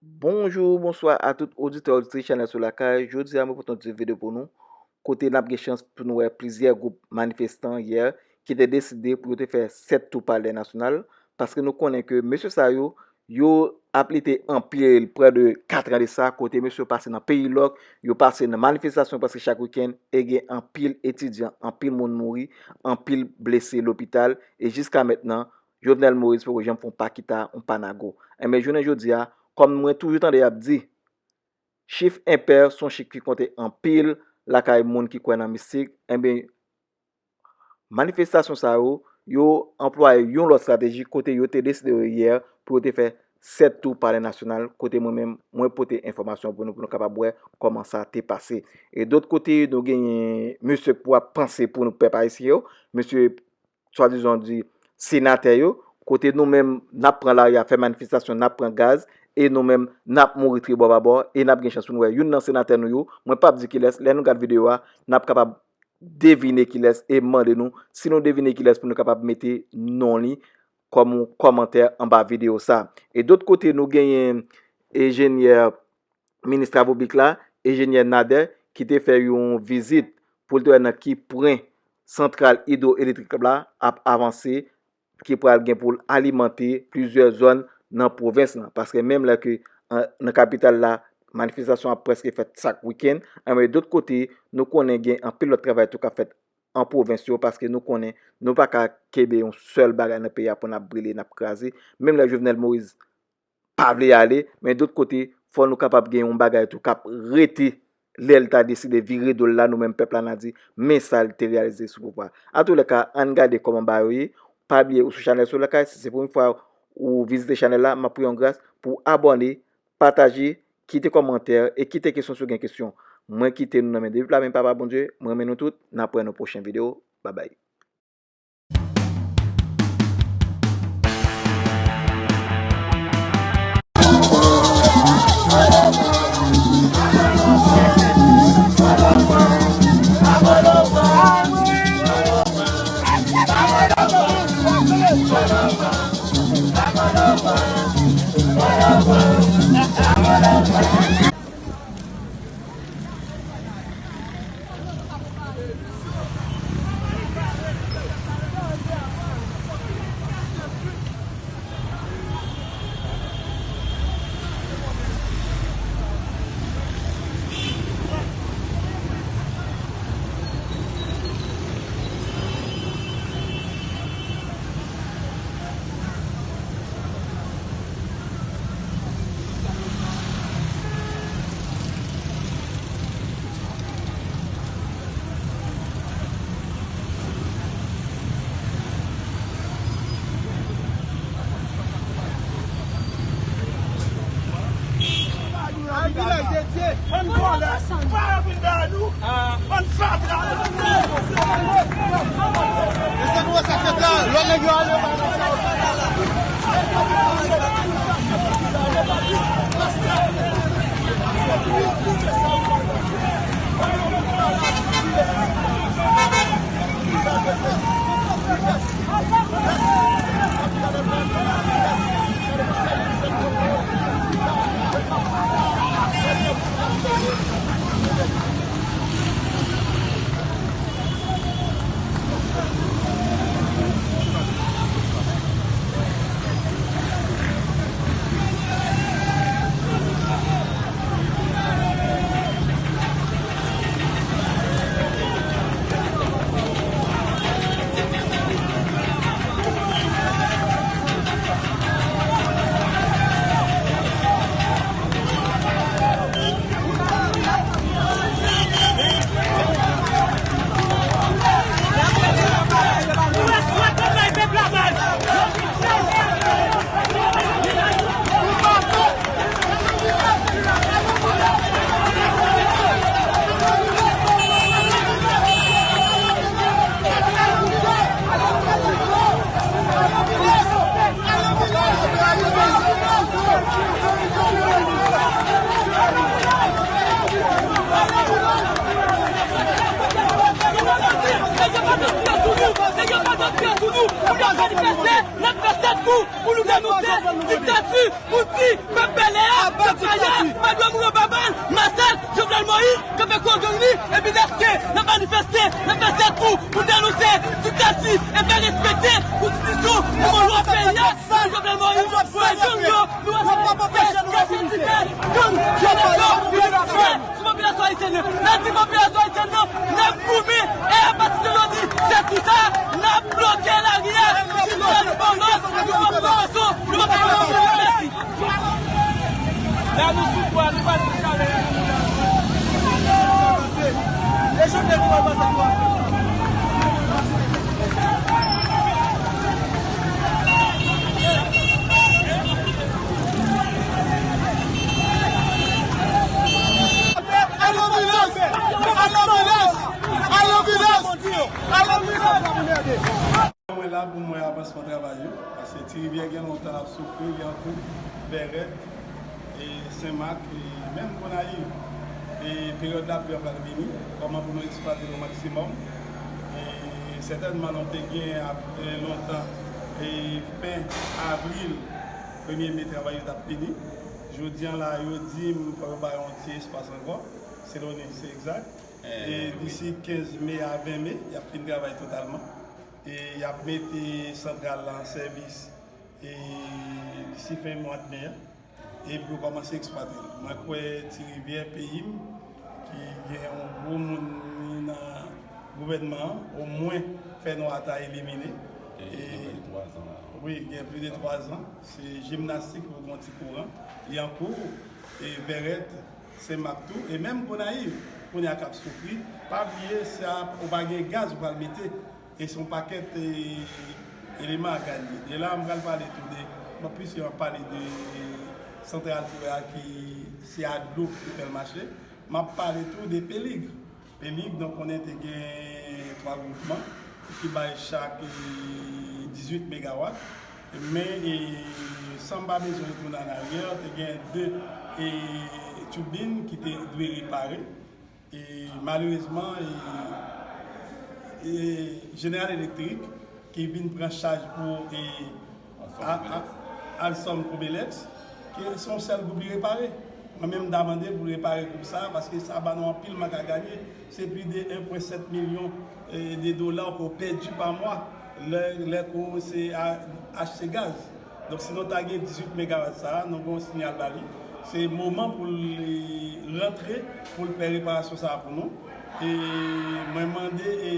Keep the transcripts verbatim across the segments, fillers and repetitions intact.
Bonjou, bonswa a tout oditè, oditris Chanèl Sou Lakay. Jodi a, mwen pote yon ti videyo pou nou, kote n ap gen chans pou nou wè plizyè gwoup manifestan yè ki te deside pou yo te fè sèt tou Palè Nasyonal, paske nou konnen ke mesye sa yo, yo ap lite anpil, prè de kat an de sa, kote mesye yo pase nan peyi lòk, yo pase nan manifestasyon prèske chak wikenn, e gen anpil etidyan, anpil moun mouri, anpil blese lopital, e jiska mentnan, Jovenel Moïse poko janm fè yon pa kita, yon pa nago. Enben, jounen jodi a, kòm mwen toujou tande y ap di, chif enpè se yon chif ki konte anpil lakay moun ki kwè nan mistik. Enben, manifestasyon sa yo, yo anplwaye yon lòt estrateji kote yo te deside yo yè pou yo te fè sèt tou Palè Nasyonal, kote mwen menm, mwen pote enfòmasyon pou nou, pou nou kapab wè kòman sa te pase. E dòt kote, nou genyen mesye pou ap panse pou nou pèp ayisyen yo, mesye swadizan di senatè yo, kote nou menm n ap pran lari a fè manifestasyon, n ap pran gaz, e nou menm n ap mouri tribò babò, e n ap gen chans pou nou wè youn nan senatè nou yo, mwen p ap di kilès, lè nou gad videyo a, n ap kapab devine kilès e mande nou, si nou devine kilès, pou nou kapab mete non li kòm yon kòmantè anba videyo sa. E dòt kote, nou genyen enjenyè minis travo piblik la, enjenyè Nader, ki te fè yon vizit pou l te wè nan ki pwen santral idwoelektrik la ap avanse, ki pral gen pou l alimante plizyè zòn nan pwovens lan. Paske menm lè ke an, nan kapital la, manifestasyon ap prèske fèt chak wikenn, enben dòt kote, nou konnen gen anpil lòt travay tou k ap fèt an pwovens yo, paske nou konnen nou pa ka kenbe yon sèl bagay nan peyi a pou n ap brile, n ap kraze. Menm lè Jovenel Moïse pa vle ale, men dòt kote, fò nou kapab gen yon bagay tou k ap rete lè l ta deside vire do l la, nou menm pèp la, n a di, men sa l te reyalize sou pouvwa. Antoulèka, ann gade kòman bagay yo ye. Pa bliye, ou sou chanèl Sou Lakay, si se premye fwa ou vizite chanèl la, m ap priye yon gras pou w abòne, pataje, kite kòmantè e kite kesyon si w gen kesyon. Mwen kite nou nan men depi la men Papa Bondye, mwen renmen nou tout, n ap wè nan pwochen videyo. Babay. Ann vòlè, pa vin dèyè nou. Ann fatra. E se nou sa fèt la. Lòt nèg yo ale. N ap fè sèt kou pou nou denonse diktati, pou di pèp bèlè a, pèp E fè respekte konstitisyon, nou manje peyi a, nou Jovenel Moïse, nou wè gang yo, nou wè gang yo, gang yo, gang yo, sou popilasyon ayisyèn nan. N ap di popilasyon ayisyèn nan, n ap goumen, e apati de jodi, se tou sa, n ap bloke lari a, jiska nou pran fòs, nou pran fòs, nou pran fòs. Mèsi. La nou sou twa, nou pa nan chalè a. E chante nou pa pase twa. Alò vilaj! Alò vilaj! Alò vilaj! Mwen la pou m wè avansman travay yo, paske Ti Rivyè gen lontan l ap soufri, Lyankou, Vèrèt, e Senmak, e menm Gonayiv. E peryòd lapli an pral vini, kòman pou nou eksplwate l o maksimòm. E sètènman, nou te gen ap, e lontan, e fen avril, premye me, travay yo t ap fini. Jodi an la, yo di m fò yo ba yo yon ti espas ankò, se loni, se egzak. E disi kenz me a ven me, y ap fin travay totalman. E y ap mete santral la an sèvis, e disi fen mwa d me an, e pou yo kòmanse eksplwate l. Mwen kwè Ti Rivyè, peyi m, ki gen yon gwo moun nan gouvènman an, omwen fènwa ta elimine. E, wi, gen plis de twa zan. Se jimnastik pou yon ti kouran. Lyankou, e Vèrèt, Senmak tou, e menm Gonayiv, kounye a k ap soufri. Pa bliye, sa, ou pa gen gaz, ou pral mete. E se yon pakèt, e, eleman a gade. E la, m pral pale tou de, bon, piske m ap pale de santral fou a ki se a dlo ki fè l mache, m ap pale tou de Pelig. Pelig, nou konnen te gen twa gwoupman ki bay chak, e, dizuit megawat. Men, e, san m pa bezwen retounen an aryè, te gen de, e, tibin ki te dwe repare. E malerezman, e, e General Electric ki vin pran chaj pou, e, a, a, Alstom Comelex, ke se yon sèl gwoup li repare. Mwen menm, m ta mande pou l repare gwoup sa a, paske sa ba nou anpil mank a ganye. Se plis de en pwen sèt milyon, e, de dola ke w pèdi pa mwa lè, lè ke w se a, achte gaz. Donk, si nou ta gen dizuit megawat sa a, nou gen yon siyal ba li. Se moman pou l rantre, pou l fè reparasyon sa a pou nou. E mwen mande, e,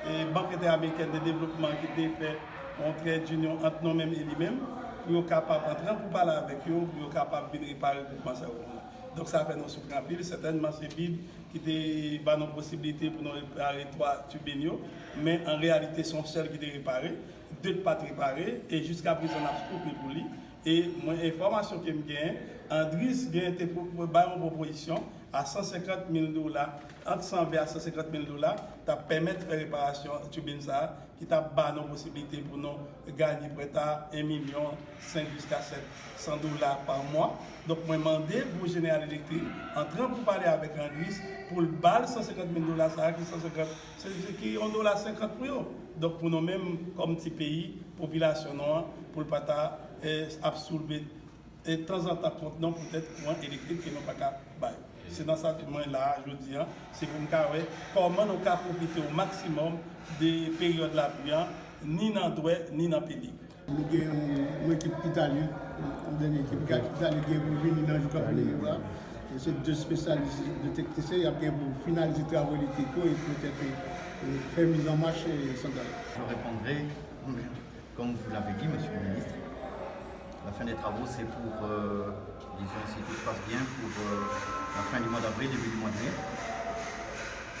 e Bank Entèamerikèn de Devlopman ki te fè yon trè dinyon ant nou menm e li menm, pou yo kapab antre an poupale avèk yo, pou yo kapab vin repare gwoupman sa yo pou nou. Donk, sa fè nou soufri anpil. Sètènman, se bid ki te ba nou posiblite pou nou repare twa tibin yo, men an reyalite, se yon sèl ki te repare, de k pa t repare, e jiska prezan, n ap soufri pou li. E mwen, enfòmasyon ke m genyen, Andris gen te pwo-, bay yon pwopozisyon a san senkant mil dola, ant san ven a san senkant mil dola, t ap pèmèt fè reparasyon tibin sa a, ki t ap ba nou posiblite pou nou ganye prèt a en milyon senk jiska sèt san dola pa mwa. Donk, mwen mande pou General Electric antre an poupale avèk Andris pou l ba l san senkant mil dola sa a, ki san senkant, se, se ki yon dola senkant pou yo. Donk, pou nou menm, kòm ti peyi, popilasyon nou an, pou l pa ta, e, ap soulve e tanzantan kont nou poutèt kouran elektrik ke nou pa ka bay. Se nan sa tou mwen la a jodi an, se pou m ka wè kòman nou ka pwofite o maksimòm de peryòd lapli an, ni nan Dwè, ni nan Pelig. Nou gen yon, yon ekip Itali, yon dènye ekip Itali gen pou vini nan jou k ap vini yo la. E se de espesyalis, de teknisyen, y ap gen pou finalize travo elektrik yo e poutèt, e, fè mizanmach, e, santral la. Je répondrai. Comme vous l'avez dit, Monsieur le Ministre, la fin des travaux, c'est pour, euh, disons, si tout se passe bien, pour, euh, la fin du mois d'avril, début du mois de mai.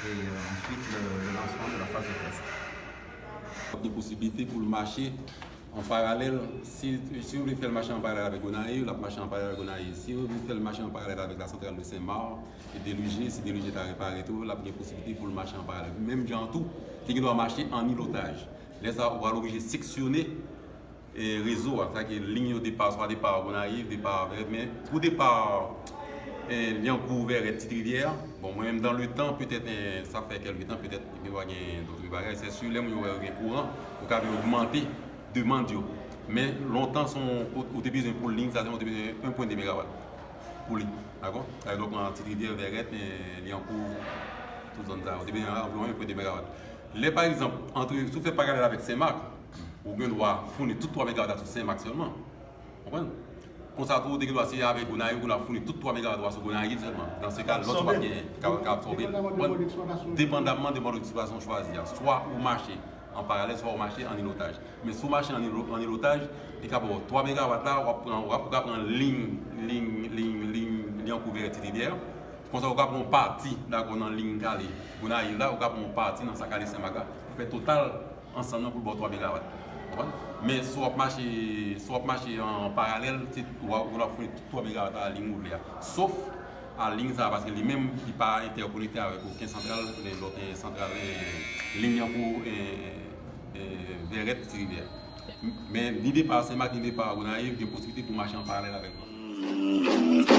Et, euh, ensuite, le, le lancement de la phase de test. Gen posiblite pou l mache an paralèl. Si, si w vle fè l mache an paralèl avèk Gonayiv, l ap mache an paralèl avèk Gonayiv. Si w vle fè l mache an paralèl avèk la santral de Senmak e Delije, si Delije ta repare tou, l ap gen posiblite pou l mache an paralèl. Menm jan an tou, li gen dwa mache an ilotaj. Lè sa a, ou pral oblije seksyone, e, rezo a, sa ke liy yo depa, swa depa Gonayiv, depa Vèrèt, men pou depa, e, Lyankou, Vèrèt, Ti Rivyè, bon, mwen menm, dans le temps, petèt, e, sa fè kèlke tan, petèt, gen dwa gen dòt bagay. Se si lè moun yo wè yo gen kouran, yo ka vin ogmante demann yo. Men lontan, se yon, ou, ou te bezwen pou liy sa, se yon, ou te bezwen en pwen de megawat pou li. Dakò? Sa vle di, w pran Ti Rivyè, Vèrèt, e, Lyankou, tout zòn sa yo, ou te bezwen anviwon en pwen de megawat. Lè, pa egzanp, antre, si w fè paralèl avèk Senmak, ou gen dwa founi tout twa megawat la sou Senmak sèlman. Konprann? Konsa tou, ou te gen dwa, si avèk Gonayiv, ou konn ap founi tout twa megawat ou a sou Gonayiv sèlman. Nan se ka, lòt yo p ap genyen, ka, ka absòbe. Depandamman de mòd eksplwatasyon. Depandamman de mòd eksplwatasyon chwazi a. Swa ou mache an paralèl, swa ou mache an ilotaj. Men si w mache an ilo-, an ilotaj, li ka ba w twa megawat la, w ap pran, w ap, w ap pran liy, liy, liy, liy, liy an kou Vèrèt Ti Rivyè. Konsa, ou ka pran yon pati, dakò, nan liy kale Gonayiv la, ou ka pran yon pati nan sa kale Senmak la, pou fè total ansanm nan pou l ba w twa megawat. Konprann? Men si w ap mache, si w ap mache an paralèl, se, w ap, w ap founi tout twa megawat a liy ou vle a. Sof a liy sa a, paske li menm, li pa entèkonekte avèk okenn santral, lòt, eh, santral, eh, liy an pou, eh, eh, Vèrèt Ti Rivyè. Men ni depa Senmak, ni depa Gonayiv, gen posiblite pou mache an paralèl avèk lòt.